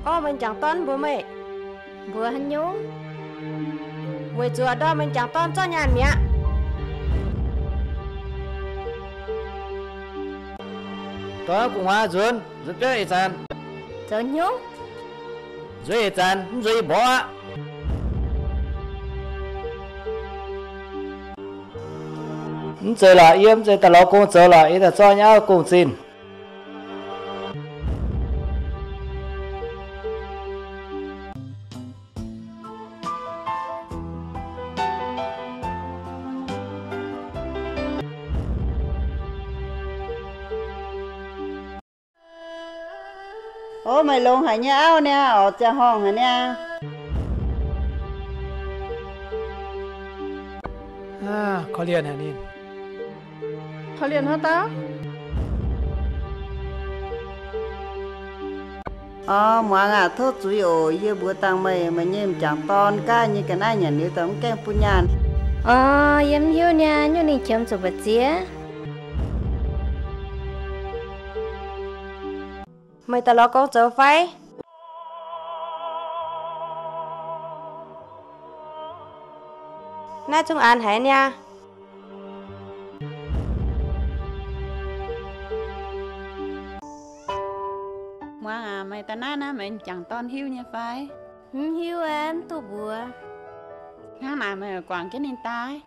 Orv, meih m'jangc dorn mbuox meih, mbuox haaix nyungc? Weic zuqc dorh meih m'jangc dorn zorqv nyaanh mi'aqv. Dorh gu'nguaaz nzuonx, nzuonx biauv ih zanc. Zoux hnyouv. Nzuonx ih zanc, mv nzuonx yie mborqv aqv. Mv zeiz lorqc, yie mv zeiz daaih lorz gong zoux lorqc, yie daaih zorqv nyei auv gong-zinh. Ov, meih longx haic nyei auv niaa, oix ziangh horngh haic niaa. Korv-lienh haic ninh. Korv-lienh haaix dauh? Ov, muangx aac, tov zuiz oc. Yie mbuox dangh meih, meih nyei m'jangc dorn gaav nyei ga'naaiv nyanc liuz daaih mv gaengh bun nyaanh. Ov, yie mv hiuv niaa, nyungc ninh qiemx zuqc mbu'ziex. Meih daaih lorz gong zoux fai? Naaiv zungv aanx haic niaa. Muangx aac, meih daaih naaiv naaiv meih m'jangc dorn hiuv nyei fai? Mv hiuv aqv, mv duqv mbuox. Hnangv naaic meih guangc jienv ninh daaih.